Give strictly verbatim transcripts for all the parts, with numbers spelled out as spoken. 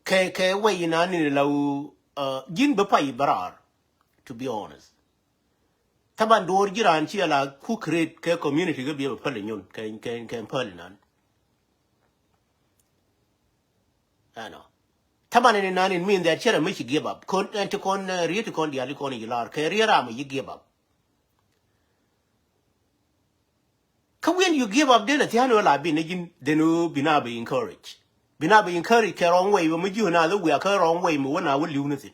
Kɛ, kɛ wɛy inan in la wu, uh, ji̱n bä pay bä raar, to be honest. Taban duɔ̱ɔ̱r ji̱ raan ci ala ku create kɛ community kä biɛ bä päl inyun kɛ, kɛ, kɛ päl inan. Ɛnɔ. Taban in inan in mean that cɛ rɛ mi ci give up. Kɔn ɛn ti kɔn, uh, riet ti kɔn diali kɔn ilar kɛ riet ram mi ci give up. Kä when you give up, den a thia̱a̱n ɣöö la bi ni ji̱n, den ɣöö bi na bi encourage. Bi na bi encourage kɛ wrong way, bä mi ji̱ ɣöö na the way a kä wrong way mi wä na wä li̱w ni thi̱n.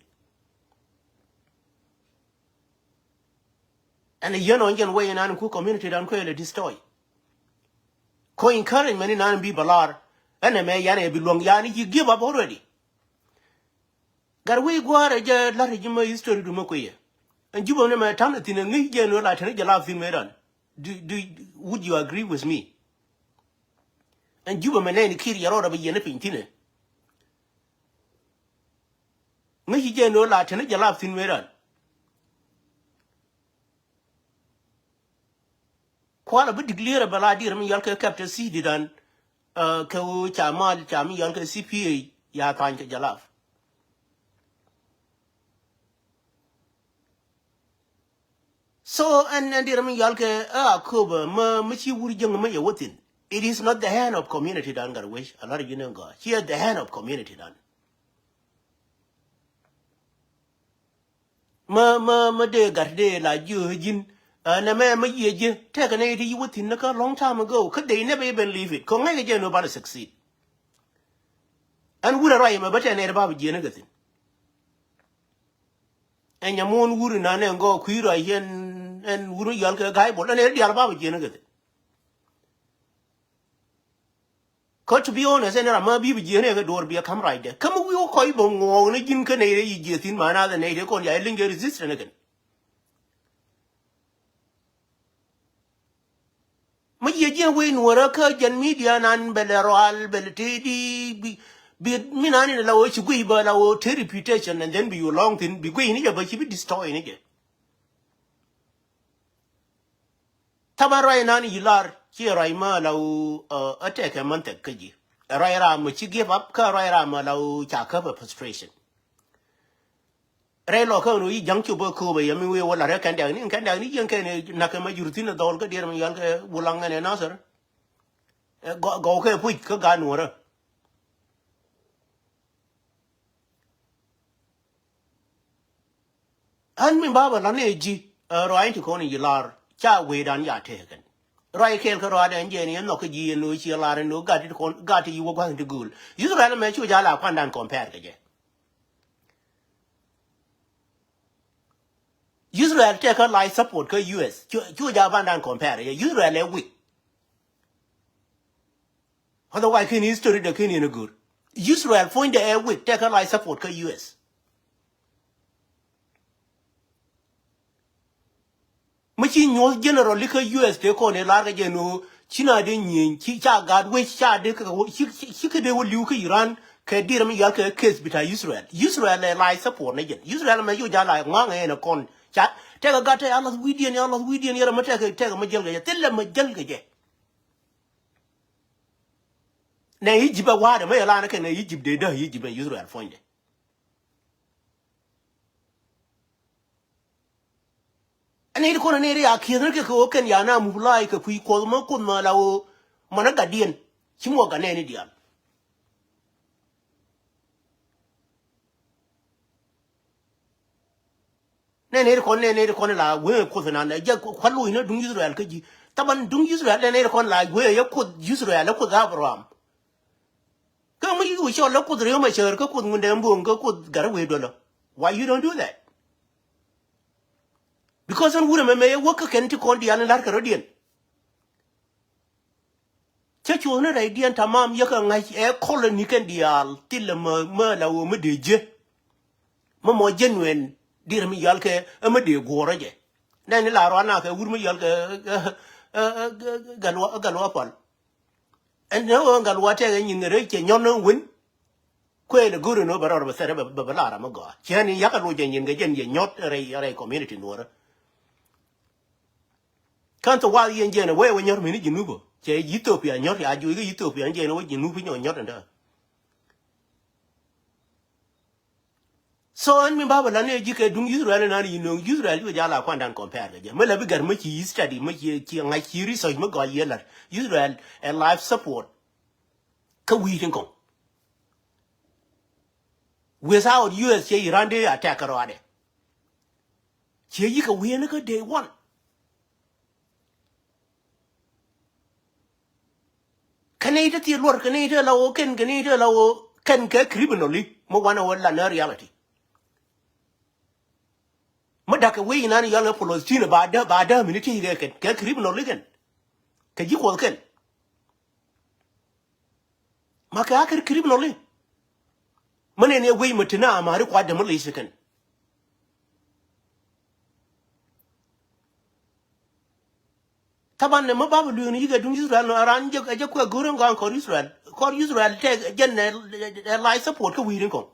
Ɛn a yɛn ɣän jɛn way inan ku community dan kuɛ lɛ destroy. Ko encouragement inan bi bä lar. Ɛn ɛmɛ yan ɛ bi luäŋ yan i̱ ci give up already. Gat wi̱i̱ gua̱a̱r ɛ jɛ la̱t ɛ ji̱ mä history du mä kuiyɛ. Ɛn Jubä ni mɛ ta̱n ɛ thi̱n ɛ ŋi̱i̱c jɛ ni ɣöö la tɛn i̱ jɛ la̱a̱p thi̱n mëë ran. Do, do, would you agree with me? Ɛn Jubä mɛ nɛɛni ki̱i̱r yɛ rɔɔdɛ bɛ yɛn ɛ piny thi̱n ɛ. Ŋäci jɛ ni ɣöö la tɛn i̱ jɛ la̱a̱p thi̱n mëë ran. Kualɛ bi declare bɛ la dier mi yɔl kɛ capital city dan, uh, kɛ ɣöö ca mal ca mi yɔl kɛ C P A ya tha̱a̱ny kɛ jɛ la̱a̱p. So ɛn, ɛn dier mi yɔl kɛ ɛ a köpɛ mä, mä ci wur jäŋ mä yɛ wä thi̱n. It is not the hand of community dan gat wec a la̱r ji̱n ɛn gɔaa. Ci ɛ the hand of community dan. Mä, mä, mä dee gat dee la jiö ji̱n. Ɛ nɛ mɛ mä yiëë ji̱ tɛkɛ nɛ iti yi wä thi̱n ni kä long time ago. Kä they never even leave it. Kɛ ŋäc kɛ jɛ ni banɛ succeed. Ɛn wurɛ ruac mɛ bä tɛn nɛ ri ba bi jiɛ ni kɛ thi̱n. Ɛn nyɛ muɔ̱ɔ̱n wuri na nɛ ŋɔ kui̱ ruac ɛn, ɛn wuri yɔl kɛ ga̱a̱c bol ɛn nɛ ri diaal ba bi jiɛ ni kɛ thi̱n. Kä to be honest, ɛn ram ma bi bi jiɛn ɛ kɛ duɔr bi ɛ ka̱m ruacdɛ. Kä mi wi̱i̱ wä kɔc bä ŋuɔɔk ni ji̱n kä nɛy rɛy ji̱ jiɛthin, man a dhɛ nɛy rɛy kɔn ya ɛ liŋ kɛ resistance ni kɛn. Mi jiɛ jiɛn wec nuɔrä kä jɛn media nan bɛ lɛ rual, bɛ lɛ tëëdi, bi, bi, mi nan in la wä ci guiy bä la wä te reputation, and then bi yu lɔŋ thin, bi guiy ni jɛ bä ci bi destroy ni jɛ. Thaban ruac nan yi lar, ci ruac ma la wu, uh, a tɛkɛ man thɛk kä ji̱. Ruac ram ma ci give up, kä ruac ram ma la wu ca käp a frustration. Rɛy lɔ kä nu yi ja̱ŋ cop a köp a yɛ mi wee wä la rɛ kɛn dɛk ni, kɛn dɛk ni yɛn kɛn nak kɛ ma jur thin a dhɔl kä dier mi yal kɛ wulaŋ ɛn ɛ Nasir. Ɛ gɔw, gɔw kɛ puc kä gaat nuɔrä. Ɣän min bapɛ la̱t ni ɛ ji̱, ɛ, ruac in ti kɔn in ji̱ lar, ca wecdan ca tëëkɛn. Ruac kɛɛl kä ruac ɛn jɛɛn yɛn nhɔk kä ji̱ yɛn ni wä ciɛ lar ɛn ni wä gat ti kɔn, gat ti yi wä gua̱th in ti gööl. Israel mɛ cu ca la kuandan compare kɛ jɛ. Israel tɛk kä life support kä U S. Cu, cu ca bandan compare kɛ jɛ. Israel ɛ weak. Otherwise ken history dɛ ken yɛn a go̱r. Israel puɔ̱nydɛ ɛ weak, tɛk kä life support kä U S. Mi ci nyuɔ̱th general ikä U S te kɔn ɛ lar kɛ jɛ ni ɣöö ci na dee nyieny, ci ca gaat wec, ca dee kä, ci, ci, ci kä dee wä li̱w kä Iran kɛ dier mi yal kɛ case bita Israel. Israel ɛ life support ni jɛn. Israel mɛ cu ja la ŋa̱ŋ ɛ ɛn ɛ kɔn. Ca tɛk ɛ gat tɛ a lath wi̱i̱diɛn, a lath wi̱i̱diɛn, yɛrɛ mi tɛk ɛ, tɛk ɛ mi jäl kɛ jɛ. Thilɛ mi jäl kɛ jɛ. Nɛ Egypt a wa̱a̱dɛ mɛ yɛ lan kɛ nɛ Egypt dee däh Egypt ɛ Israel puɔ̱nydɛ. Ɛn nɛy ti kɔn ɛ nɛy ti ya kieth ni kɛ kɛ ɣöö kɛn ya na muk la̱a̱c kɛ kui̱ kuɔth mä kuoth mä la ɣöö mɔnɛ gatdiɛn ci muɔ gat nɛɛni diaal. Nɛ nɛy ti kɔn, nɛ nɛy ti kɔn la wee kuoth inan, ɛ jɛ kua̱t loc ni duŋ Israel kä ji̱. Thaban duŋ Israel, nɛ nɛy ti kɔn la wee ɛ kuoth Israel, ɛ kuoth Abraham. Kä mi ci wä cɔl ɛ kuoth riöm ɛ cäär, kä kuoth ŋundɛ mbo̱o̱ŋ, kä kuoth gat ɛ wee duɔlä. Why you don't do that? Because ɛn wurɛ mɛmɛ ɛ wäk kä kɛn ti kɔn diaal in la̱r kɛ rɔ̱diɛn. Cä cuɔ̱ɔ̱ŋni rɛydiɛn tamam yäkä ŋa̱c ɛ colony kɛn diaal thilɛ mä, mä la ɣöö mä dee jiɛ. Mä mɔ genuine dier mi yɔal kɛ ɛ mä dee guɔ̱ɔ̱rä jɛ. Nɛni la ruan na kɛ wur mi yɔal kɛ, ɛ, ɛ, ɛ, ɛ, Gatluak, Gatluak Pal. Ɛn ni ɣöö Gatluak tɛk ɛ nyin rɛy cɛ nyɔn ni win. Kuëël ɛ go̱o̱r ɛn ɣöö bɛ rɔɔd bɛ thɛr bɛ, bɛ, bɛ la ram mi gɔaa. Ciɛni yakä loc ɛ nyin kɛ jɛn yɛ nyɔt rɛy, rɛy community nuɔrä. Kän thok wath yɛn jɛn ɛ wee wä nyɔr mini Jinub ɔ. Cɛ Ethiopia nyɔr ya juɔc kä Ethiopia jɛn ɛ wä Jinub nyɔ nyɔr ɛn dä. So ɛn mi ba bä lan ɛ ji̱ kɛ duŋ Israel ɛn an yi no̱o̱ŋ Israel ju jal a kuandan compare kɛ jɛ. Mi la bi gɛr mi ci study mi ci, ci ŋa̱c ci research mi gɔl yɛ lat Israel ɛ life support. Kä wi̱i̱ tin kɔŋ. Without U S cɛ Iran dee attack kɛ rɔadɛ. Ciɛ yi kɛ wi̱i̱ ni kä day one. Kɛn i̱ te thil luɔr kɛn i̱ te la wä kɛn kɛn i̱ te la wä kɛn kɛ criminally mi wanɛ wä la nɛ reality. Mi da̱k kɛ wec inan yɔl kɛ Palestine ba dä ba dä mini ti kɛ kɛn kɛ criminally kɛn kɛ ji̱ kuɔth kɛn. Ma kɛ akär criminally. Mɛ nɛn ɛ wec mɛ ti na amari kua demolish kɛn. Taban nɛ mɛ bapɛ lueŋni yikɛ duŋ Israel nɔ aran jɛ jɛ kuɛ go̱r in gɔan kɔr Israel kɔr Israel tɛ jɛn nɛ life support kä wi̱i̱ rin kɔŋ.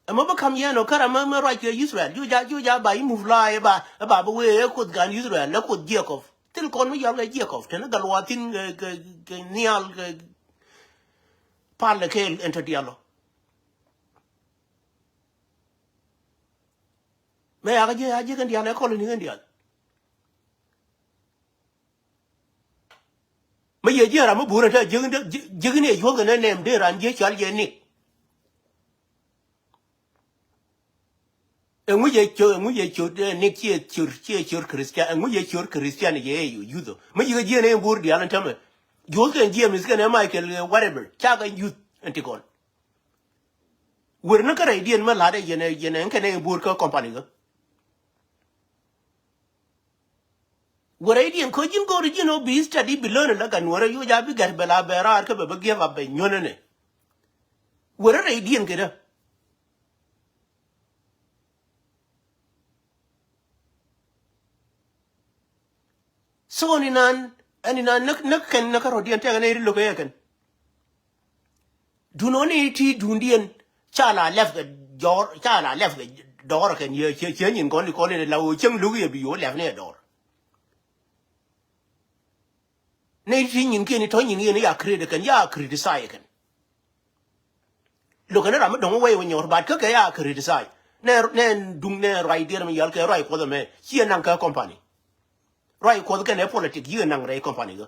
Ɛmɛ bä ka̱m yɛn ɔ kärɛ mɛ mɛ ruac kɛ Israel ju ja ju ja ba yi move la ɛ ba ɛ ba bä wee ɛ kuoth gan Israel ɛ kuoth Jacob thil kɔn mi yɔl kɛ Jacob tɛn ɛ gal wa thin kɛ kɛ kɛ nhial kɛ pal kɛ ɛn tɔ dial ɔ. Mɛ ya kä jiɛ ya jiɛ kɛn dial ɛ kɔl ni kɛn dial. Mi yɛ jiɛ ram mi buur ɛn te jiäk ni ɛ yuɔth kɛ nɛ nɛm dee ran jiɛ cɔal jɛ nik. Ɛŋu jɛ cör ɛŋu jɛ cör ɛ nik ciɛ cör ciɛ cör Christian ɛŋu jɛ cör Christian jɛ ɛ yuth. Mi jiɛ jiɛ ni ɛ buur dial ɛn tämɛ yuɔth kɛn jiɛ mi kɛn ɛ Michael whatever ca kɛ yuth ɛn ti kɔn. Wer ni kä rɛydiɛn mi lat ɛ yɛn ɛ yɛn ɛ kɛn ɛ buur kä company kä. Wä rɛydiɛn kä ji̱n go̱o̱ri ji̱n ɔ bi study bi learn la gan wä rɛ yoc a bi gɛr bɛ la bɛ raar kä bɛ bä give up bɛ nyuɔ̱n ɛnɛ. Wä rɛ rɛydiɛn kɛ dä. So ni nan ɛn ni nan näk näk kɛn näk kä rɔ̱diɛn tɛk ɛn ɛ ri lo̱k ɛ kɛn. Dun ɔ ni ti dundiɛn ca la lɛp kɛ dɔɔr ca la lɛp kɛ dɔɔr kɛn yɛ ciɛ ciɛ nyin kɔn ni kɔn ni la wä cieŋ luk yɛ bi yo̱ lɛp ni ɛ dɔɔr. Ni ti nyin kiɛn ni tɔ nyin yɛn ya credit kɛn ya criticize kɛn. Lo̱k kɛn ram mi dɔ̱ŋ wee wä nyɔr bat kä kɛ ya criticize nɛ nɛ duŋ nɛ ruac diɛn mi yal kɛ ruac kuɔth ɛmɛ ciɛ naŋ kä company. Ruac kuɔth kɛn ɛ politic yikɛ naŋ rɛy company kä.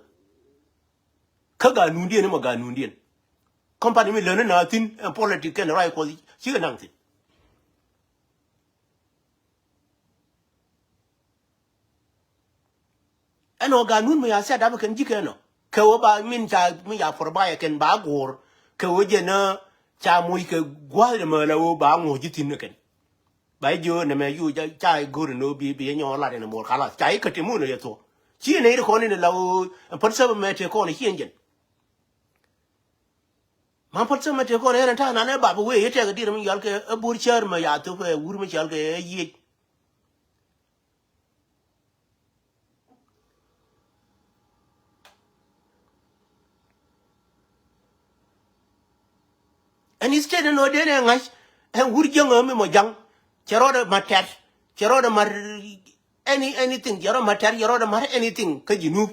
Kä ganundiɛn imɔ ganundiɛn. Company mi lön ina thin ɛn politic kɛn ruac kuɔth cikɛ naŋ thin. Ɛn ɔ ganun mi ya set up kɛn jikɛ ɛn ɔ kɛ wä ba min ca mi ya pɔr ba yɛ kɛn ba go̱o̱r kɛ wä jɛ nä ca moc kɛ gua̱th ɛmɛ la wä ba ŋuɔ̱c ji̱ thin kɛn. Ba jiö nɛmɛ yu ca go̱r ni bi bi nyɔ lat ni mor kalas ca ikä ti mun yɛ thok. Ci nɛ iri kɔn ni la o pät sɛbɛ mɛ te kɔn ci en jɛn. Ma pät sɛbɛ mɛ te kɔn yɛn ta nan ɛ bap wee yɛ tɛk dir mi yal kɛ ɛ bor cär mɛ ya thok ɛ wur mi cal kɛ ɛ yiec. Ɛn instead ɛn ɣöö den ɛ ŋa̱c ɛn wur jiäŋ ɣöö mi mɔ ja̱ŋ cɛ rɔɔdɛ ma̱t tɛ̈r cɛ rɔɔdɛ ma̱t any anything cɛ rɔɔdɛ ma̱t tɛ̈r cɛ rɔɔdɛ ma̱t anything kä Jinub.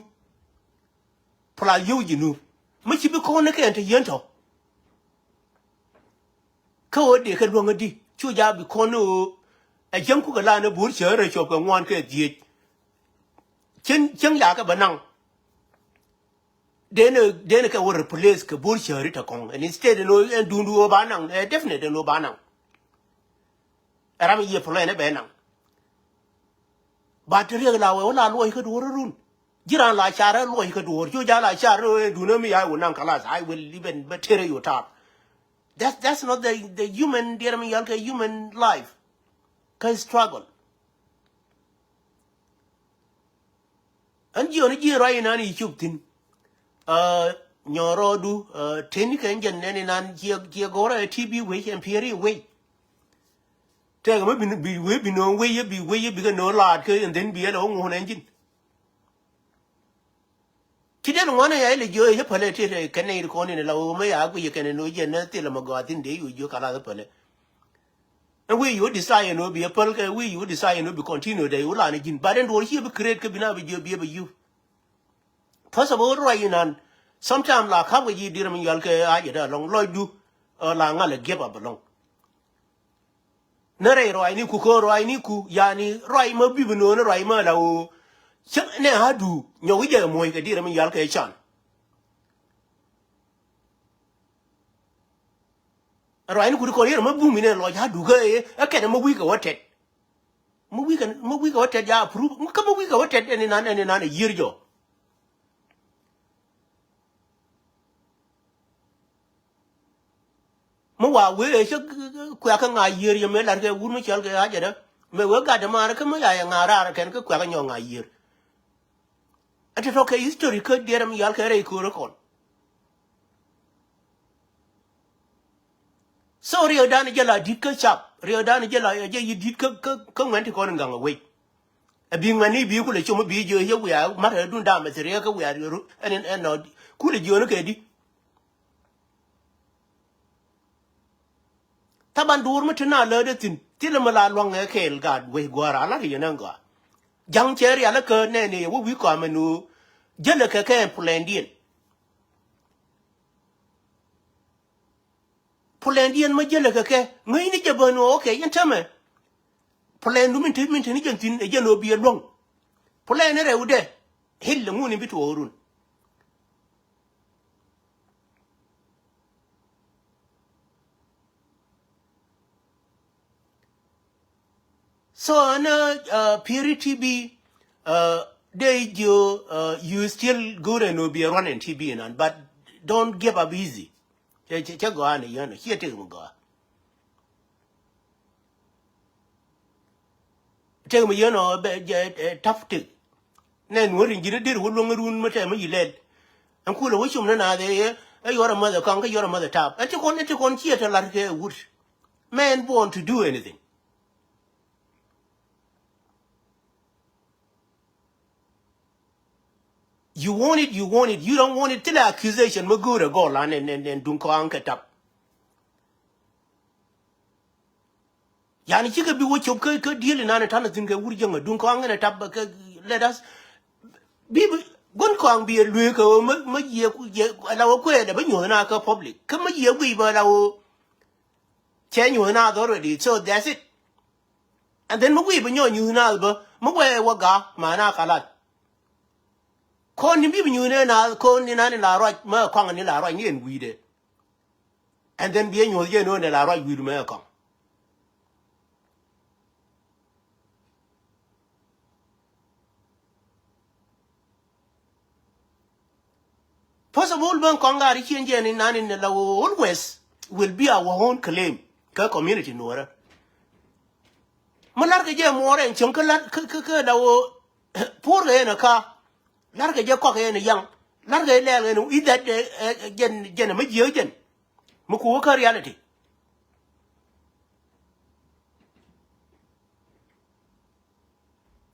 Plus yio̱w Jinub mi ci bi kɔn ni kɛ ɛn te yien tɔ. Kä ɣöö dee kɛ luäŋä di cu jaa bi kɔn ni ɣöö ɛ cäŋ kukɛ la ni bo̱o̱r cäär rɛy cɔp kɛ ŋuan kɛ dhieec. Cien cäŋ yakɛ bɛ naŋ. Denɛ denɛ kɛ wä replace kɛ bo̱o̱r cääri tɛ kɔŋ ɛn instead ɛn ɣöö ɛn duundu ɣöö ba naŋ ɛ definite ɛn ɣöö ba naŋ. Ɛ ram i̱ yiëë plan ɛ bɛ naŋ. Ba te riɛk la wɛ wä la luɔc kä duɔ̱ɔ̱r run. Ji̱ raan la car ɛ luɔc kä duɔ̱ɔ̱r cu jaa la car ɛ duundä mi ya wä naŋ kalas I will even bä terɛ yu taap. That's that's not the the human diɛrɛ mi yal kɛ human life. Kä struggle. Ɛn jiɔni ji̱ ruac inan i̱ cop thi̱n. Nyɔɔrɔɔdu teni kɛ jɛn nɛn inan ciɛ ciɛ gɔrɛ ɛ ti bi wec ɛn piɛri wec. Tɛk mɛ bi wec bi no̱o̱ŋ wec yɛ bi wec yɛ bi kɛ no̱o̱ŋ laat kɛ ɛn then bi yɛ lɛ wä ŋuɔ̱n ɛn ji̱n. Ci den ŋuan ɛ ya ilɛ jiö yɛ pälɛ ti kɛn nɛy ti kɔn in la wä mɛ ya guic kɛn in wä jɛ nä thilɛ mɛ gɔaa thin dee yu jiö kala thä pälɛ. Ɛn wi̱i̱ yu desire ni wä bi ɛ päl kɛ wi̱i̱ yu desire ni wä bi continue dee yu la ni ji̱n but ɛn duɔ̱ɔ̱r ci ɛ bi create kä bi na bi jiö bi ɛ bi yu. First of all, ruac inan. Sometimes la ka̱p kɛ ji̱ di̱t ram in yual kɛ a jɛ dee alɔŋ lɔcdu. Ɛ la ŋa̱l ɛ giɛp a bɛ lɔŋ. Ni rɛy ruac ni ku kä ruac ni ku yani ruac ma bi bi no̱o̱ni ruac ma la ɣöö. Cä nɛ a du nyɔk i̱ jɛ muɔ̱c kɛ di̱t ram in yual kɛ can. Ruac ni ku ti kɔn yɛr ma bum inɛ lɔc a du kä ɛ ɛ kɛn ma wi̱i̱ kɛ wä tɛt. Ma wi̱i̱ kɛ ma wi̱i̱ kɛ wä tɛt ja approve kä ma wi̱i̱ kɛ wä tɛt ɛn inan ɛn inan ɛ yiër jɔ. Mi wa wee cä kuɛ̈k kä ŋa̱c yiër yɛ mëë la̱t kɛ wur mi cɔl kɛ a jɛ dä. Mëë wee gat dämaar kä mi ya yɛ ŋa̱c raar kɛn kä kuɛ̈k kä nyɔk ŋa̱c yiër. Ɛ ti tɔ̱ kɛ history kä diɛɛr mi yal kɛ rɛy köör kɔn. So riɛkdan jɛ la di̱t kä cap, riɛkdan jɛ la jɛ yi di̱t kä kä kä ŋuɛn ti kɔn in gaŋ a wec. Ɛ bi ŋuɛn ni bi kulɛ com bi jiö yɛ wiaa mat ɛ dun dam ɛ thiriɛ kä wiaa ru ɛn ɛn nɔ kulɛ jiö ni kɛ di. Thaban duur mi ti na lätdä thi̱n thilɛ mi la lua̱ŋ ɛ kɛɛl gaat wec gua̱a̱r a lat yɛn ɛn gɔaa. Ja̱ŋ cɛ rial kä nɛɛni wä wi̱i̱ kɔamɛ nu. Jälɛ kɛ kɛ ɛn pulendiɛn. Pulendiɛn ma jälɛ kɛ kɛ ŋäcni jɛ bä nu ok yɛn tämɛ. Pulendu min te min te ni jɛn thi̱n ɛ jɛn ɔ bi ɛ luäŋ. Pulɛn ni rɛwdɛ. Hil lɛ ŋuni bi tuɔɔk run. So ɛn ɛ Piri T V dee jiö you still good and will be a running T V nan, but don't give up easy. Cɛ cɛ cɛ gɔaa ni yɛn ɔ ciɛ tëk mi gɔaa. Tëk mi yɛn ɔ bɛ jɛ tap tëk. Nɛ nuɔ̱ri ji̱n deri wä luäŋ run mi tɛm mi yi lɛl. Ɛn kulɛ wä cum ni naath ɛ ɛ yuɔr a mäth ɛ kaŋ kä yuɔr a mäth ɛ tap ɛn ti kɔn ɛn ti kɔn ciɛ te lar kɛ wut. Man born to do anything. You want it, you want it. You don't want it. Thilɛ accusation mi go̱o̱rɛ gɔl an ɛn ɛn duŋ kɔaŋ kɛ tap. Yani cikɛ bi wä cop kä kä diel inan ɛ tan a thin kɛ wur jäŋ a duŋ kɔaŋ ɛn ɛ tap kɛ let us bi guän kɔaŋ bi ɛ luee kɛ ɣöö mä yiëë ku yiëë ala wä kuɛɛdɛ bä nyuɔ̱th na kä public kä mä yiëë guiy bä ala wä. Cɛ nyuɔ̱th na already so that's it. And then mi wi̱i̱ bi nyɔk nyuth naath bä mi wee wä ga̱a̱ ma na kalat. Ko̱n ni bi bi nyuth nɛ naath ko̱n ni na ni la ruac ma kɔaŋ ni la ruac ni ɛn wi̱i̱dɛ. And then bi ɛ nyuɔ̱th jɛ ni ɣän ɛ la ruac wi̱i̱du mɛ kɔaŋ. First of all bä kɔn gat i̱ cieŋ jɛ ni nan in la wä always will be our own claim kä community nuɔrä. Mi lar kɛ jɛ muɔrɛ in cieŋ kä lar kä kä kä la wä puɔr kɛ yɛn ɛ ka lar kɛ jɛ kɔk kɛ yɛn ɛ yaŋ lar kɛ lɛɛl kɛ yɛn ɛ i̱ that jɛn jɛn ɛ mi jiääk jɛn mi ku wä kä reality.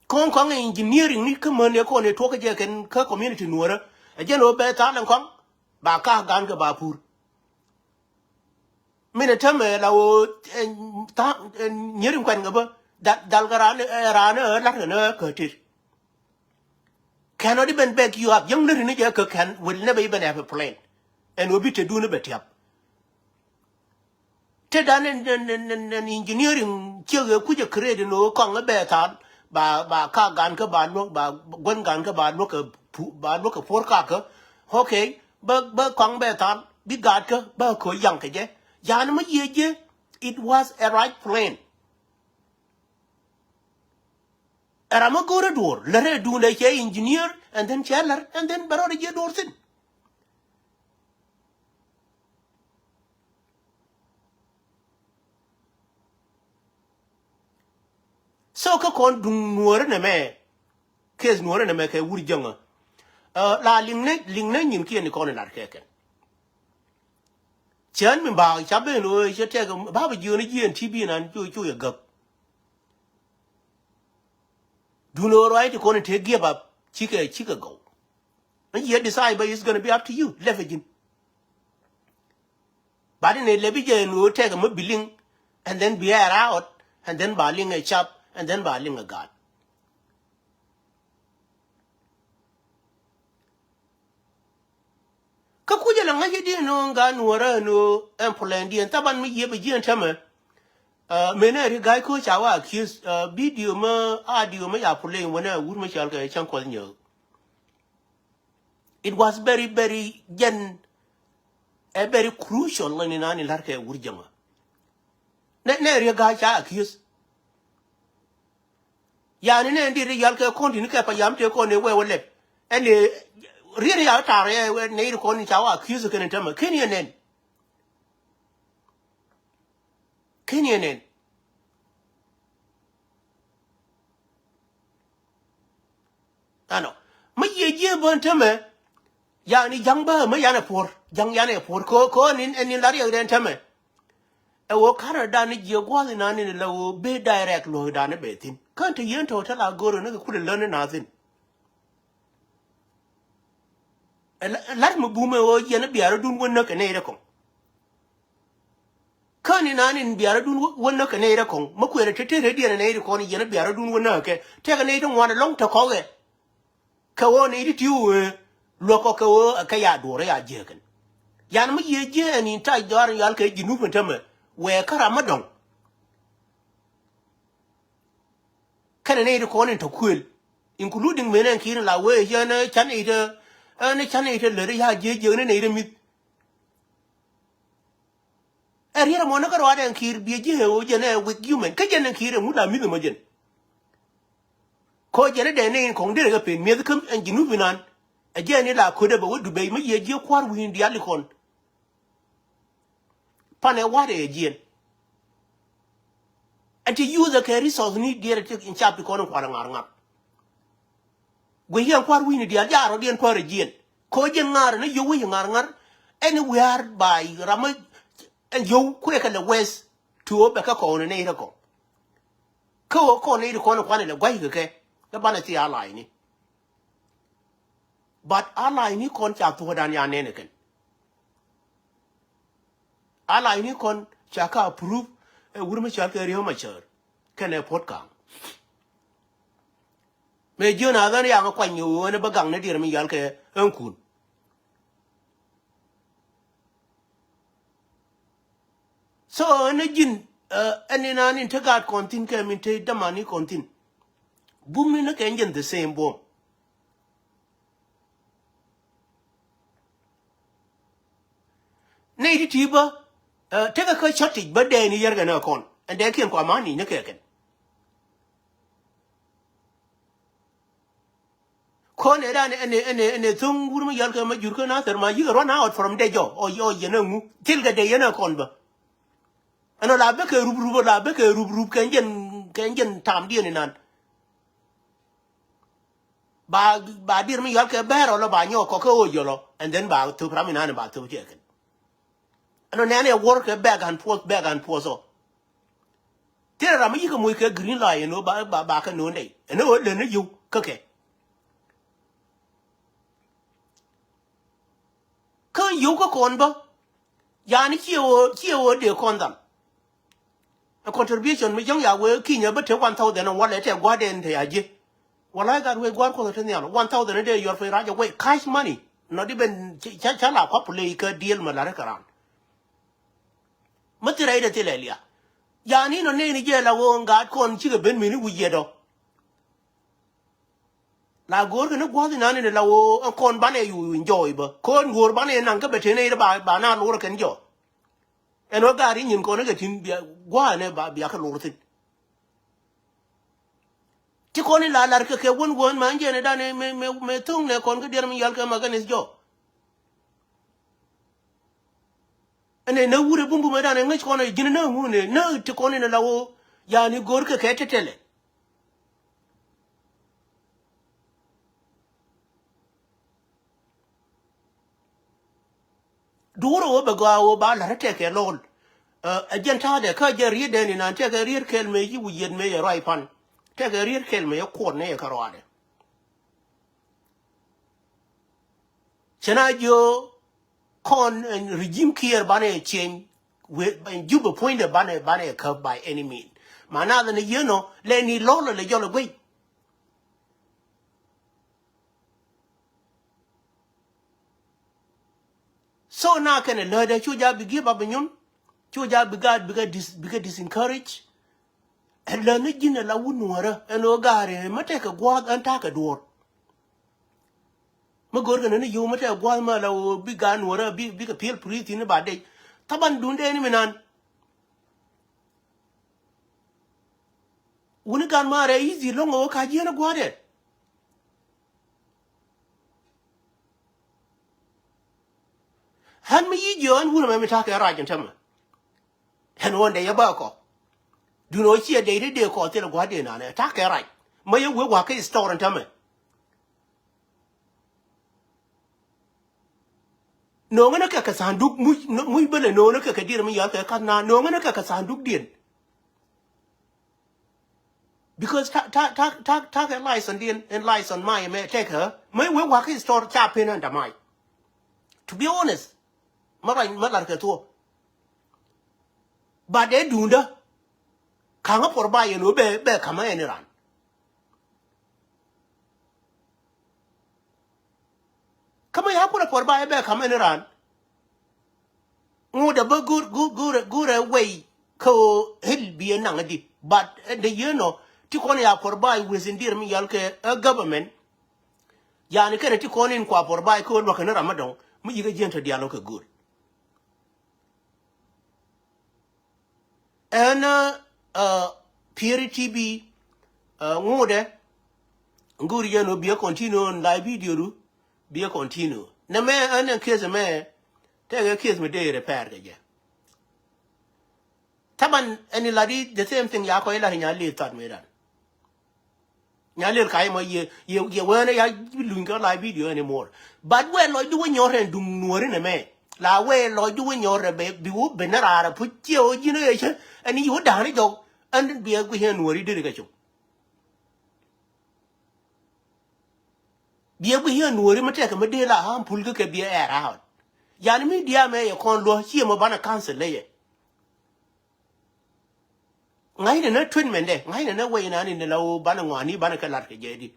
Kɔn kɔŋ engineering ni kä män yɛ kɔn yɛ tuɔk kä jɛ kɛn kä community nuɔrä. Ɛ jɛn ɣöö bɛ thal ɛn kɔŋ ba ka̱a̱k gan kɛ ba pur. Min ɛ tämɛ la ɣöö tha̱a̱ŋ nyierin kuɛn kɛ bä dhal kɛ raan raan ɛ la̱t kɛn ɛ kä tet. Cannot even back you up. Yäŋ lätni jɛ kä can will never even have a plan. Ɛn ɣöö bi tetdun bɛ tiap. Tetdan ɛn ɛn ɛn ɛn engineering ciek ɛ kucä create ɛn ɣöö kɔŋ ɛ bɛ thal ba ba ka gan kä ba luäk ba guän gan kä ba luäk kɛ pu ba luäk kɛ puɔr kakä. Okay. Bä bä kɔŋ bɛ thal bi gaatkä bä ko̱ yaŋ kɛ jɛ. Yan mi yiëë jiɛ. It was a right plan. Ɛ ram mi go̱o̱rä duɔ̱ɔ̱r lärɛ duundɛ cɛ engineer and then cɛ lär and then bɛ rɔɔdɛ jiɛ duɔ̱ɔ̱r thi̱n. So kä kɔn duŋ nuɔ̱ɔ̱rä nɛmɛ. Case nuɔ̱ɔ̱rä nɛmɛ kɛ wur jäŋä. La liŋnɛ liŋnɛ nyin kiɛn ni kɔn in lar kɛ kɛn. Cän mi ba ca ben ɣöö cä tɛk ba bi jiöni jiɛn ti bi nan cu cu yɛ gäk. Duno ruac ti kɔn in te give up cikɛ cikɛ gɔw. Ni yɛ decide ba is gonna be up to you lɛpɛ ji̱n. But in a lɛpi jɛ in ɣöö tɛk mi bi liŋ and then bi air out and then ba liŋ a cap and then ba liŋ a gaat. Kä kucä lɛ ŋa̱c i̱ diɛn ɣöö ŋa nuɔ̱ɔ̱rä ɛn ɣöö ɛn plan diɛn thaban mi yiëë bɛ jiɛn tämɛ. Mënɛ ri ga̱a̱c ko̱ ca wä accuse, video mä audio mä ya play wänɛ wur mä cɔal kɛ cäŋ kuɔth nyääk. It was very, very jɛn, a very crucial ni nani la̱rkɛ wur jäŋä. Nɛ, nɛ ri ga̱a̱c ca accuse. Yani nɛ ndi ri yal kɛ kɔn ti ni kɛ pa yam te kɔn ni wɛ wä lɛp. Ɛn ni riɛn ya tar yɛ wɛ nɛ ri kɔn ni ca wä accuse kɛn ni tämɛ. Ken yɛ nɛn. Ken yɛ nɛn. Ɛnɔ. Mä yiëë jiee bä ɛn tämɛ. Yani ja̱ŋ bä mä yanɛ puɔ̱r. Ja̱ŋ yanɛ puɔ̱r. Kɛ ɣöö, kɛ ɣöö ɛn in, ɛn in la riɛkdɛ ɛn tämɛ. Ɛ ɣöö ka̱rä dan ni jiɛ gua̱a̱th inan in la ɣöö ben direct luɔ̱ɔ̱kdan ni bɛ thi̱n. Kä ɛn te yien tɔ̱ te la go̱r ni kɛ kulɛ län ni na thi̱n. Ɛ la, ɛ la̱t mi bum ɛ ɣöö yɛn i̱ biarädun wä näk kɛ nɛy rɛ kɔŋ. Kä ni naan in biarädun wä, wä näk kɛ nɛy rɛ kɔŋ. Mä kuël ɛ te te rɛdiɛn ɛ nɛy rɛ kɔn yɛn i̱ biarädun wä näk kɛ. Tɛkɛ nɛy ti ŋuan ɛlɔ̱ŋ te kɔkɛ. Kɛ ɣöö nɛy ti ti wee luäk kɔ kɛ ɣöö ɛ kɛ ya duɔ̱ɔ̱r ɛ ya jiääk kɛn. Yan mi yiëë jiääk ɛn in tac dhɔaar in yal kɛ ji̱ nup in tämɛ wɛɛ kä ram mi dɔ̱ŋ. Kɛnɛ nɛy ti kɔn in tɔ kuël, including mënɛ ɛn ki̱i̱r in la wee yɛn ɛ can nɛy ti, ɛn ɛ can nɛy ti lät ɛ ya jiääk jiääk ni nɛy ti mi̱th. Ɛ riet ɛmɔ ni kä ruaadɛ ɛn ki̱i̱r biɛ ji̱ ɛ ɣöö jɛn ɛ weak human. Kä jɛn ɛn ki̱i̱r ɛŋu la mi̱th ɛmɔ jɛn. Kɔ jɛn ɛ dee ni in kɔŋ derɛ kɛ pen mi̱eth kä ɛn ji̱ nup inan. Ɛ jɛn in la ködɛ bɛ wä Dubai mi yiëë ji̱ kua̱r wi̱i̱n diaal ikɔn. Pan ɛ wa̱t ɛ jiɛn. Ɛn ti youth ɛ kɛ resource ni diɛɛr ɛ ti in cap ikɔn in kua̱r ɛ ŋa̱r ŋa̱r. Guic yɛn kua̱r wi̱i̱ni diaal jaarɔ diɛn kua̱r ɛ jiɛn. Kɔ jɛn ŋa̱r ɛn ɛ yio̱w wi̱i̱ ŋa̱r ŋa̱r. Ɛn i̱ wiaar ba̱a̱ ram ɛ ɛn yio̱w kuëëkɛ lɛ wɛth. Ti ɣöö bɛ kɛ kɔn ɛ nɛy rɛ kɔn. Kä ɣöö kɔn nɛy rɛ kɔn ɛ kuan ɛ lɛ gua̱c kɛ kɛ. Kä banɛ thia la̱a̱cni. But a la̱a̱cni kɔn ca thuɔ̱ɔ̱dan ya nɛn ɛ kɛn. A la̱a̱cni kɔn ca ka approve ɛ wur mi cɔal kɛ Riek Machar kɛnɛ Puɔ̱t Ka̱a̱ŋ. Mëë jiön a ɣän yaŋ kuany ɣöö ɛn bä gaŋ ni diɛɛr mi yal kɛ ɣän kun. So ɛn ji̱n ɛn in an in te gaat kɔn thi̱n kɛ min te dämani kɔn thi̱n. Bum ni ni kɛ jɛn the same buɔ̱m. Nɛy ti ti bä tekɛ kä cɔtic bä dɛɛni yärkɛ ni kɔn ɛn dɛɛkiɛn kua mani ni kɛ kɛn. Kɔn ɛ dan ɛn ɛ ɛn ɛ ɛn ɛ tho̱ŋ wur mi yal kɛ ma jur kä Nathɛr ma yikɛ run out from dɛ jɔ ɔ yɛ ɔ yɛn ɛ ŋu thil kɛ dee yɛn ɛ kɔn bä. Ɛn ɔ la bä kɛ rup rup ɔ la bä kɛ rup rup kɛ jɛn kɛ jɛn tam diɛn inan. Ba ba dir mi yɔl kɛ bɛr ɔ lɔ ba nyɔk kɔ kɛ ɣöö jɔlɔ and then ba thop ram inan ba thop tiɛkɛn. Ɛn ɔ nɛn ɛ wor kɛ back and forth back and forth ɔ. Thilɛ ram mi yikɛ moc kɛ green light ɛn ɣöö ba ba ba kɛ no̱o̱ŋ dɛy ɛn ɣöö leni yio̱w kä kɛ. Kä yio̱w kä kɔn bä yani ciɛ ɣöö ciɛ ɣöö dee kɔn dhal. Ɛ contribution mi jäŋ ya wee kinyɛ bä te one thousand ɛn walɛ tɛ gua̱dɛn te ya ji̱. Walay gat wee gua̱r kuɔth te nhial one thousand dee yɔr piny rac away cash money. Not even ca ca la kua play kä deal mi la̱rä kɛ ran. Mi thil rɛy dee thilɛ liak. Yani nɔ neni jɛ la ɣöö gat kɔn cikɛ ben mini wi̱c yɛ dɔ. La go̱o̱r kɛ ni gua̱th inan in la ɣöö ɛn kɔn banɛ yu enjoy bä kɔn go̱o̱r banɛ naŋ kä bɛ tene ba ba na lor kɛn jɔ. Ɛn wä gaari nyin kɔn kɛ tin bia gua̱a̱nɛ ba bia kɛ lor thin. Ti kɔn in la lar kɛ kɛ wän wän ma in jɛn idan mɛ mɛ mɛ thoŋ nɛ kɔn kä diɛr mi yal kɛ ma kɛ ni jɔ. Ɛn ɛ nä wurɛ bumbum ɛ dan ɛ ŋäc kɔn ɛ ji̱n ɛ nä ŋun ɛ nä ti kɔn in ɛ la woo yani go̱o̱r kɛ kɛ tɛtɛlɛ. Duurɛ wä bɛ gɔaa wä ba la̱rä tɛkɛ lɔɔl. Ɛ jɛn ta̱a̱dɛ kä jɛ riet dɛn inan tɛkɛ riet kɛl mëë ci wi̱i̱ yɛt mëë yɛ ruac pan. Tɛkɛ riet kɛl mëë yɛ kuɔt nɛ yɛ kä ruaadɛ. Cɛ na jiö kɔn ɛn regime kiɛɛr banɛ change. Wee ɛn Jubɛ puɔ̱nydɛ banɛ banɛ käp by any mean. Ma nath ɛn ɛ yieen ɔ lɛ ni lɔl ɔ lɛ jɔl ɛ guey. So na kɛnɛ lätdɛ cu ja bi give up nyun. Cu ja bi gaat bikɛ dis-, bikɛ disencourage. Ɛ lät ni ji̱n ɛ la wut nuɔrä ɛn ɣöö gaari mɛ tɛkɛ gua̱a̱th ɛn ta̱a̱ kɛ duɔ̱ɔ̱r. Mi go̱o̱r kɛ nani yio̱w mi tɛk gua̱a̱th mi ala ɣöö bi gaat nuɔ̱ɔ̱rä bi, bikɛ pi̱el puri̱th thi̱n i̱ ba dec. Thaban duundɛ ni mi nan. Wuni gaat maarɛ i̱ dhi̱i̱t lo̱ŋ ɣöö ka jiɛn i̱ gua̱a̱thdɛ. Ɣän mi yi̱ jiɔ̱ɔ̱n wun ɛmɛ mi ta̱a̱ kɛ rac ɛn tämɛ. Ɣän ɣöö dee yɛ bä kɔ. Duundɛ ɣöö ciɛ dee ti dee kɔ thil gua̱a̱thdɛ nanɛ ta̱a̱ kɛ rac. Mä yɛ wee wa̱a̱ kä store ɛn tämɛ. No̱o̱ŋä ni kɛ kɛ tha̱a̱ŋ duk muc, muc bä lɛ no̱o̱ŋä ni kɛ kɛ dier mi yɔal kɛ ka̱th na no̱o̱ŋä ni kɛ kɛ tha̱a̱ŋ duk diɛn. Because ta, ta, ta, ta, ta kɛ license diɛn, ɛn license may mɛ tɛk ɣä. Mä wee wa̱a̱ kä store ca pen ɛn dämac. To be honest. Mä ruac mä lar kɛ thuɔ̱k. But dee duundä. Ka̱ŋä puɔr ba yɛn ɣöö bɛ, bɛ ka̱mä ɛn iran. Kä mi ya kulɛ puɔr ba ɛ bɛ ka̱m ɛn iran. Ŋut ɛ bä go̱r, go̱r, go̱r, go̱r ɛ wei kä ɣöö hil bi ɛ naŋ ɛ di. But ɛ dee yien ɔ ti kɔn ya puɔr ba ɛ wes in dier mi yal kɛ ɛ government. Yani kɛnɛ ti kɔn in kua puɔr ba ɛ kä ɣöö luäk kɛn ram mi dɔ̱ŋ mi yikä jiɛn tɔ dial ɔ kɛ go̱r. Ɛn, ɛ, Pieri T V, ɛ, ŋuudɛ, ŋuudɛ yɛn ɔ biɛ continue on live video du, biɛ continue. Nɛ mɛ ɛn ɛn case mɛ, tɛkɛ case mɛ dee repair kɛ jɛ. Taban ɛn iladi the same thing ya kɔ iladi nya li thɔt mɛ dan. Nya lel ka imɔ yɛ, yɛ, yɛ weenɛ ya luny kä live video anymore. But wee lɔcdu wä nyɔr ɛn duŋ nuɔri nɛ mɛ. La wee lɔcdu wä nyɔr ɛ bɛ, bi wä ben ni raar ɛ puc ciɛ wä ji̱n ɛ cä. Ɛn yi wä da̱a̱n jɔk. Ɛn biɛ guic ɛn nuɔri deri kɛ cop. Biɛ guic ɛn nuɔri mi tɛkɛ mi dee la harmful kä kɛ biɛ air out. Yani mi diaamɛ yɛ kɔn luɔ ciɛ mɔ banɛ cancel lɛ yɛ. Ŋa̱cnɛ ni treatment dɛ, ŋa̱cnɛ ni wec nani ni la ɣöö banɛ ŋɔaani banɛ kɛ lat kɛ jɛ di.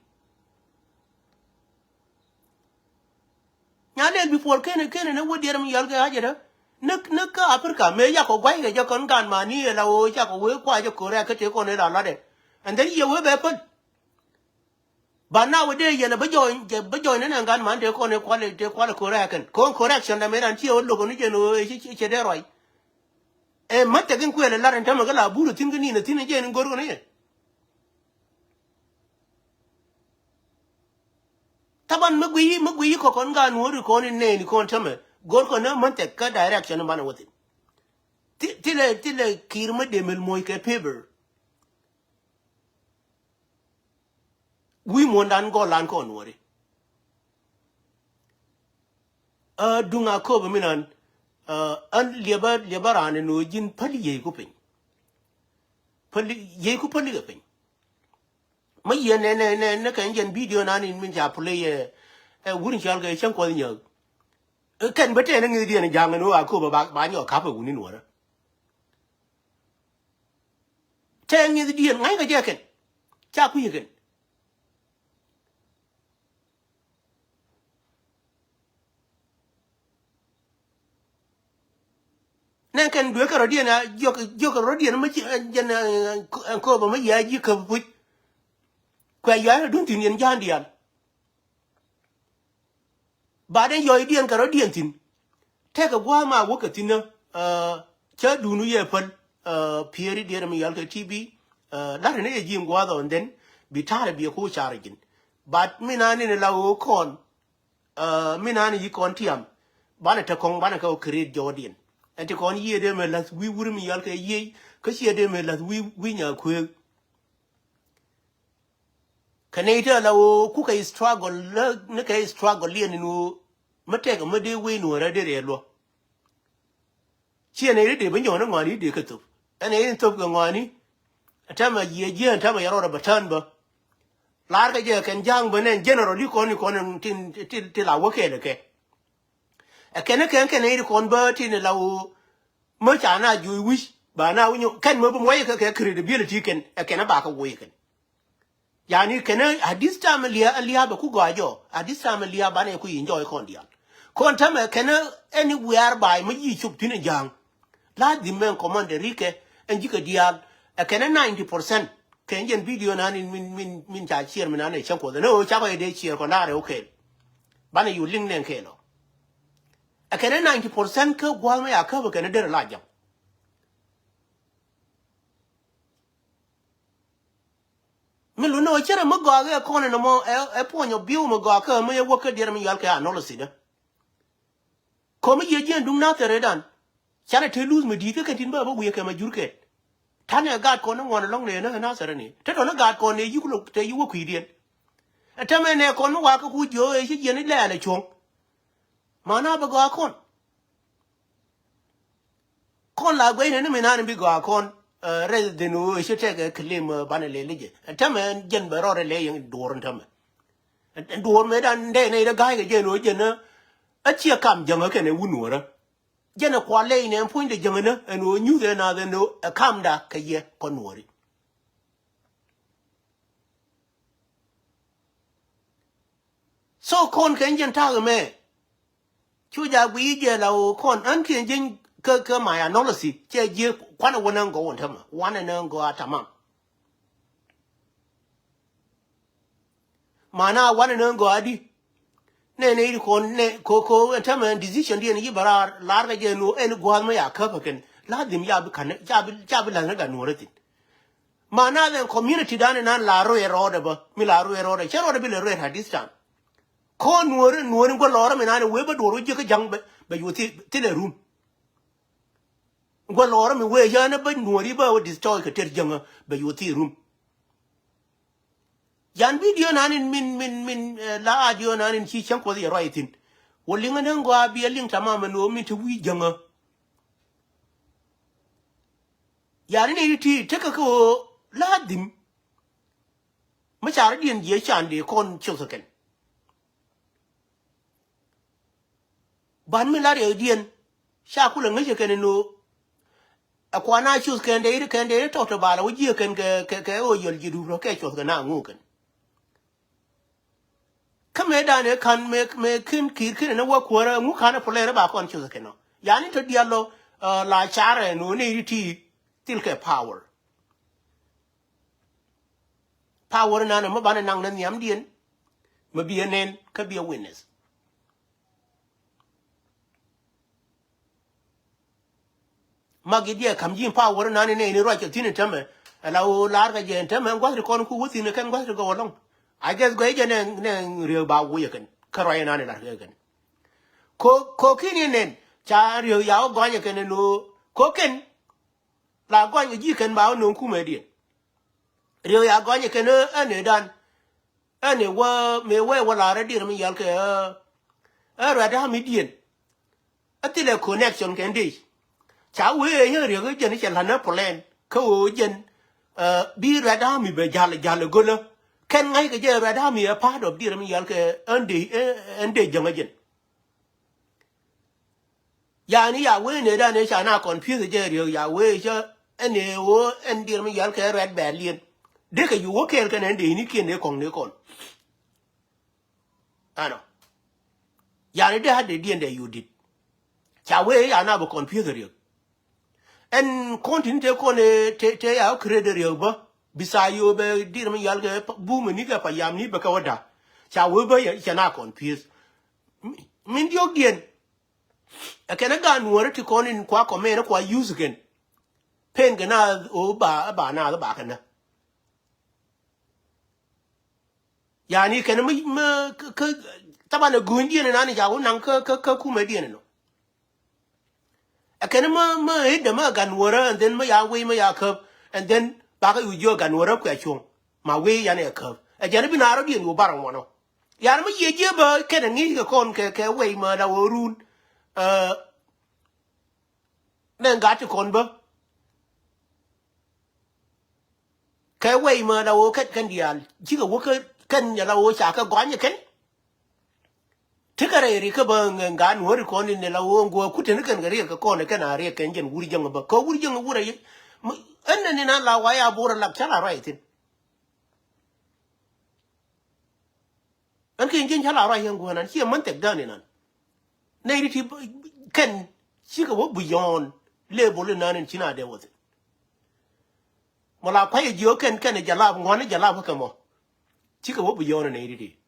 Nya lɛl bi puɔl kenɛ, kenɛ ni wä diɛr mi yɔl kɛ ɣa̱cɛ dä. Ni, ni kä Africa mëë yakɔ gua̱c kɛ jɛ kɔn gan mani ɛ la ɣöö cakɔ wee kua jɛ ko̱rɛ kä tëë kɔn ila latdɛ. And then yɛ wee bɛ päl. But now dee yɛn a bä jɔny, jɛ bä jɔny ni nɛn gan man tëë kɔn ɛ kual, tëë kual ɛ ko̱rɛ kɛn. Kɔn correction dɛ mëë dan ciɛ wä lo̱k ni jɛn ɣöö cɛ dee ruac. Ɛ mä tɛk in kuɛɛl ɛ lar ɛn tämɛ kä la burɛ thi̱n kä ni̱n ɛ thi̱n ɛ jɛ ɛn in go̱r kɔn ɛ yɛ. Taban mä guiy, mä guiy kɔkɔn gaa nuɔ̱ɔ̱ri kɔn in nɛɛni kɔn tämɛ go̱r kɔn ɛ mä tɛk kä direction in banɛ wä thi̱n. Ti, ti lɛ, ti lɛ ki̱i̱r mä demel muɔ̱c kɛ paper. Wi̱i̱ muɔ̱ndan gɔlan kɔn nuɔ̱ɔ̱ri. Ɛ duŋ a kööbä mi nan, ɛ, ɛn liɛpä, liɛpä raan ɛn ɣöö ji̱n päli yieyku piny. Päli, yieyku päli kɛ piny. Mä yieen nɛ, nɛ, nɛ, nɛ kɛn jɛn video nan in min ca play ɛ, ɛ wur in cɔal kɛ cäŋ kuɔth nyääk. Ɛ kɛn bä tɛɛn ɛ ŋi̱thdiɛn ja̱ŋ ɛn ɣöö a kööbä ba, ba nyɔk ka̱pɛ wuni nuɔ̱ɔ̱rä. Tɛɛn ŋi̱thdiɛn ŋa̱ckɛ jɛ kɛn. Ca kui̱ kɛn. Nɛn kɛn dueekɛ rɔ̱diɛn a jiök, jiök rɔ̱diɛn mä ci, ɛ, jɛn, ɛ, ɛ, kööbä mä yia ji̱ käp puc. Kuɛ yia rɔ duŋ thi̱n yɛn ja̱a̱n diaal. Ba den yɔɔydiɛn kɛ rɔ̱diɛn thi̱n. Tɛkɛ gua̱a̱th ma wäkɛ thi̱n ɛ, cä duunu yɛ päl, ɛ, Pieri diɛɛr mi yɔal kɛ T V, ɛ, la̱rä ni yɛ ji̱ in gua̱a̱th ɔ, and then bi ta̱rɛ biɛ ku car ji̱n. But mi na ni ni la ɣöö kɔn, ɛ, mi na ni yi kɔn tiam. Banɛ te kɔŋ banɛ kɛ ɣöö create jɔɔdiɛn. Ɛn ti kɔn yiëë dee mɛ la̱th wi̱i̱ wur mi yɔal kɛ yiëë, kä ciɛ dee mɛ la̱th wi̱i̱, wi̱i̱ nyaa kuëëk. Kɛ nɛy ti ala ɣöö kukɛ struggle lä ni kɛ struggle liɛn in ɣöö mi tɛk mi dee wec nuɔ̱ɔ̱rä dee rɛɛ luɔ. Ciɛ nɛy ti dee bi nyɔ̱ɔ̱n ni ŋɔaani dee kɛ thop. Ɛn nɛy in thop kɛ ŋɔaani. Tɛmɛ yiëë jiɛn tɛmɛ yɛ rɔɔdɛ bɛ tään bä. Laar kɛ jɛ kɛn ja̱a̱ŋ bä nɛn general i̱ kɔn i̱ kɔn in tin, tin, tin la wä kɛɛl kɛ. Ɛ kɛn ɛ kɛn kɛn ɛ iri kɔn bä tin ɛ la ɣöö mä ca na juuc wi̱c ba na wi̱c nyɔ kɛn mä bi muɔc kɛ kɛ credibility kɛn ɛ kɛn ɛ ba kɛ woc kɛn. Yani kɛn ɛ at this time ɛ lia̱a̱ ɛ lia̱a̱ bɛ ku gɔaa jɔ at this time ɛ lia̱a̱ banɛ ku enjoy kɔn diaal. Kɔn tämɛ kɛn ɛn i̱ wiaar ba̱a̱y mi ji̱ cop thi̱n ɛ ja̱a̱ŋ. La̱a̱ dhi̱m mɛ ɛn kɔmandɛ rikɛ ɛn ji̱ kɛ diaal. Ɛ kɛn ɛ ninety percent kɛn jɛn video nan in min, min, min ca ciɛɛr min nan ɛ cäŋ kuɔth ɛn ɛ ɣöö cakɔ yɛ dee ciɛɛr kɔn da̱a̱r ɛ wä kɛɛl. Banɛ yo̱ liŋ nɛn kɛɛl ɔ. Ɛ kɛn ɛ ninety percent kä gua̱a̱th mɛ ya käp ɛ kɛn ɛ derɛ la ja̱ŋ. Mi luni ɣä cärɛ mi gɔaa kɛ kɔn ɛn ɛmɔ ɛ, ɛ puɔ̱ny ɔ bi̱w mi gɔaa kä mi ɛ wäk kä diɛɛr mi yɔal kɛ analysis dä. Ko̱mi yiëë jiɛn duŋ nathɛr ëëdan. Canɛ te luth mi di̱i̱t kä kɛn tin bä bä wi̱i̱ kɛ ma jur kɛt. Ta̱nɛ gaat kɔn ni ŋuan ɛlɔ̱ŋ nɛ ni nathɛr ni te tɔ̱ni gaat kɔn nɛ yuk lo̱k te yuk wä kui̱diɛn. Ɛ tɛmɛ nɛ kɔn mi wakä ku jiö ëë ci jiɛn ilɛɛl ɛ cuɔ̱ŋ. Mana bɛ gɔaa kɔn. Kɔn la guɛy nɛ ni mi nan bi gɔaa kɔn. Rɛy dhin ɣöö ci tɛkɛ claim banɛ lɛ lijɛ ɛ tämɛ jɛn bɛ rɔɔdɛ lɛ yɛn duɔɔr in tämɛ. Duɔɔr mɛ dan dee nɛ idɛ ga̱a̱c kɛ jɛn ɣöö jɛn ɛ ciɛ kam jäŋä kɛnɛ wun wärä. Jɛn ɛ kual lɛ inɛ ɛn puɔ̱nydɛ jäŋä nä ɛn ɣöö nyuth ɛ nath ɛn ɣöö ɛ kamda kɛ yɛ kɔn wääri. So kɔn kɛn jɛn ta̱a̱ mɛ. Cu ja guiy jɛ la ɣöö kɔn ɣän kiɛn jieny kä kä my analogy cɛ jiɛ kuanɛ wä nä ŋgɔw ɛn tämɛ wanɛ nä ŋgɔw a tamam. Mana wanɛ nä ŋgɔw a di. Nɛ nɛ iri kɔn nɛ ko ko ɛn tämɛ decision di ɛn yi bä raar lar kɛ jɛ nu ɛn gua̱a̱th mɛ ya käp ɛ kɛn la dhim ya bi kanɛ ya bi ya bi la̱th nä gat nuɔrä thin. Ma na dhɛn community dan inan la ruɛ rɔɔdɛ bä mi la ruɛ rɔɔdɛ cɛ rɔɔdɛ bi lɛ ruɛ at this time. Ko nuɔri nuɔri guɔ lɔrä mi nan wee bä duɔr wä jiɛ kä ja̱ŋ bɛ bɛ yuɔ thilɛ rum. Guɔ lɔrä mi wee yänä bä nuɔri bä wä destroy kɛ ter ja̱ŋä bɛ yuɔ thil rum. Yan video nan in min min min la audio nan in ci cäŋ kuɔth yɛ ruac thin. Wä liŋä ni ŋɔa bi a liŋ tamam ɛn ɣöö min te wi̱i̱ ja̱ŋä. Yani ni ti tekɛ kä ɣöö la dhim. Mi ca rɔ̱diɛn jiɛ can dee kɔn cioth kɛ kɛn. Ban mi la riɛkdiɛn ca kulɛ ŋäcɛ kɛn ɛn ɣöö ɛ kuan a cioth kɛn dee kɛn dee tɔt te bal ɛ wä jiɛ kɛn kɛ kɛ kɛ ɣöö yɔl ji̱ dup rɔ kɛ cioth kɛ na ŋu kɛn. Kä mëë dan ëë ka̱n mëë mëë ken ki̱i̱r ken ɛn ɛ wä kuäärä ŋu ka̱n ɛ puɔlɛɛr ɛ ba kɔn cioth kɛn ɔ yani tɔ diaal lɔ la carɛ ɛn ɣöö nɛy ti ti thil kɛ power. Power ɛnan ɛmɔ banɛ naŋ ni nhiamdiɛn. Mɛ bi ɛ nɛn kä bi ɛ witness. Mak i̱ diɛ ka̱m ji̱ power nan inɛ ini ruac kɛ thi̱n in tämɛ. Ala ɣöö la̱r kɛ jɛ in tämɛ gua̱th ti kɔn ku wä thi̱n kɛn gua̱th ti gɔw ɛlɔ̱ŋ. I guess guɛ jɛ nɛ nɛ riek ba wuc ɛ kɛn kä ruac inan in la̱r kɛ kɛn. Ko ko ki̱n in nɛn ca riek ya wä gɔny ɛ kɛn in ɣöö ko kɛn. La gɔny kɛ ji̱ kɛn ba wä no̱o̱ŋ kumɛ diɛn. Riek ya gɔny ɛ kɛn ɛ nɛdan. Ɛn ɛ wä mëë wee wä la rɛ dier mi yal kɛ ɛ ruɛt dämi diɛn. Ɛ thilɛ connection kɛn dee ca wee ɛ yɛ riek ɛ jɛn cɛ la̱t nä plan kä ɣöö jɛn. Bi ruɛt dämi bɛ jal jal ɛ gölä kɛn ŋa̱ckɛ jɛ ruɛt dämi ɛ part of dier mi yal kɛ ɛn dee ɛn dee jäŋ ɛ jɛn. Yani ya wee ne dan e ca na confuse jɛ riek ya wee cä ɛn e wo ɛn dier mi yal kɛ rɛt bɛ lien. Dee kɛ yu wä kɛɛl kɛn ɛn dee ni kiɛn dee kɔŋ ne kɔn. Ano. Yani dee a dee diɛn dee yu dit. Ca wee ya na bɛ confuse riek. Ɛn kɔn tin te kɔn e te te ya wä create riek bä. Bisa yo bɛ dier mi yal kɛ bumɛ ni kɛ pa yam ni bɛ kɛ wä da. Ca wee bä cɛ na confuse. Min diɔ̱kdiɛn. Ɛ kɛn ɛ gaat nuɔ̱ɔ̱ri ti kɔn in kua kɔmɛn ɛ kua yuth kɛn. Pen kɛ na ɣöö ba ɛ ba naath ɛ ba kɛn dä. Yani kɛn mi mi kä thaban ɛ go̱o̱nydiɛn inan i̱ ca wä naŋ kä kä kä kumɛdiɛn inɔ. Ɛ kɛn mi mi ëëdɛ mi ɛ gat nuɔ̱ɔ̱rä and then mi ya wec mi ya käp and then bakɛ wi̱i̱ jiök gat nuɔ̱ɔ̱rä kuɛ cuɔ̱ŋ. Ma wec yan ɛ käp ɛ jɛn i̱ bi naar rɔ̱diɛn yo̱o̱ bar ɛ ŋuɔ̱nɔ. Yan mi yiëë jiɛ bä kɛn ɛ ŋi̱i̱c kɛ kɔn kɛ kɛ wec mɛ la wä run. Nɛ gat ti kɔn bä kɛ wec mɛ la wä kɛn kɛn diaal cikɛ wä kɛ kɛn la wä ca kɛ gɔany kɛn. Ti kɛ rɛy ri kä bä ŋɛ gat nuɔ̱ɔ̱ri kɔn in la wä ŋuɔ kut teni kɛn kɛ riɛk kɛ kɔn kɛn a riɛk kɛn jɛn wur jäŋ bä kɛ wur jäŋ wur a yi. Ɛn nɛ ni na la wa ya bor a lak ca la ruac thin. Ɛn kɛ in ji̱n ca la ruac yɛn guɔ̱n an ciɛ män thɛk dään inan. Nɛy ti ti kɛn cikɛ wä beyond level in nan in ci na dee wä thin. Mɔ la kuay jiök kɛn kɛn jalap ŋuan jalap kɛ mɔ. Cikɛ wä beyond nɛy ti ti.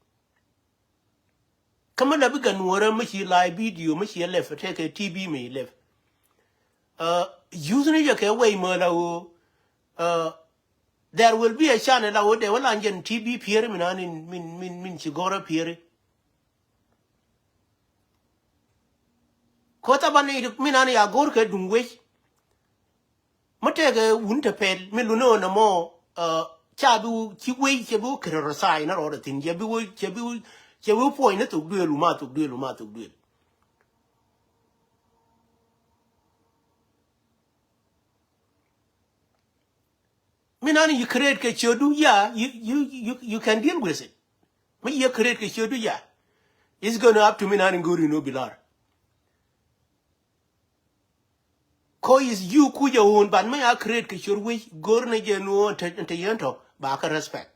Kä mi lɛ bi kɛ nuɔrä mi ci live video mi ci lɛp tekɛ T V mi lɛp. Use ni jɛ kɛ way mɛ la woo. There will be a chance la woo dee wä la jɛn T V pieri mi nan in min min min ci gɔrä pieri. Ko thaban ni mi nan ya gor kɛ duŋ wec. Mi tekɛ wun te pɛl mi luni ɣän ɛmɔ ca bi ci wec cɛ bi wä kriticize ni rɔɔdɛ thin cɛ bi wä cɛ bi wä cɛ bi wä puɔ̱ny ni thok duëël wuma thok duëël wuma thok duëël. Mi nan yi create kɛ ciötdu ya you you you you can deal with it. Mi yɛ create kɛ ciötdu ya. It's gonna up to mi nan in go̱o̱ri ni wä bi lar. Ko is you kucä wun ban mi ya create kɛ ciöt wec go̱o̱r ni jɛ ni wä te te yɛn tɔ ba kɛ respect.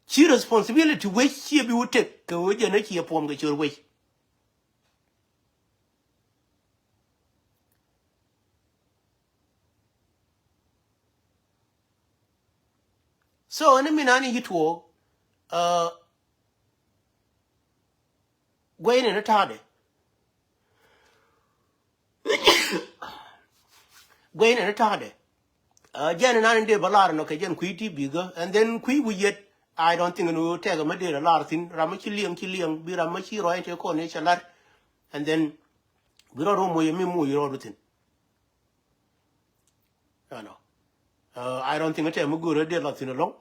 Ci responsibility wec ciɛ bi wä tek kɛ wä jɛ ni ciɛ puɔm kɛ ciöt wec. So ɛn mi nan in yi tuɔɔk. Guey ni ni ta̱a̱dɛ. Guey ni ni ta̱a̱dɛ. Jɛn inan in dee bä lar nɔ kɛ jɛn kui̱ ti bigä and then kui̱ wi̱c yet. I don't think ni tɛkɛ mi dee lar thin ram mi ci liɛŋ ci liɛŋ bi ram mi ci rɔy te kɔn i̱ cɛ lar. And then bi rɔɔd wä moc mi moc rɔɔd wä thin. Ɛnɔ. I don't think tɛ mi go̱o̱rä dee lar thin alɔŋ.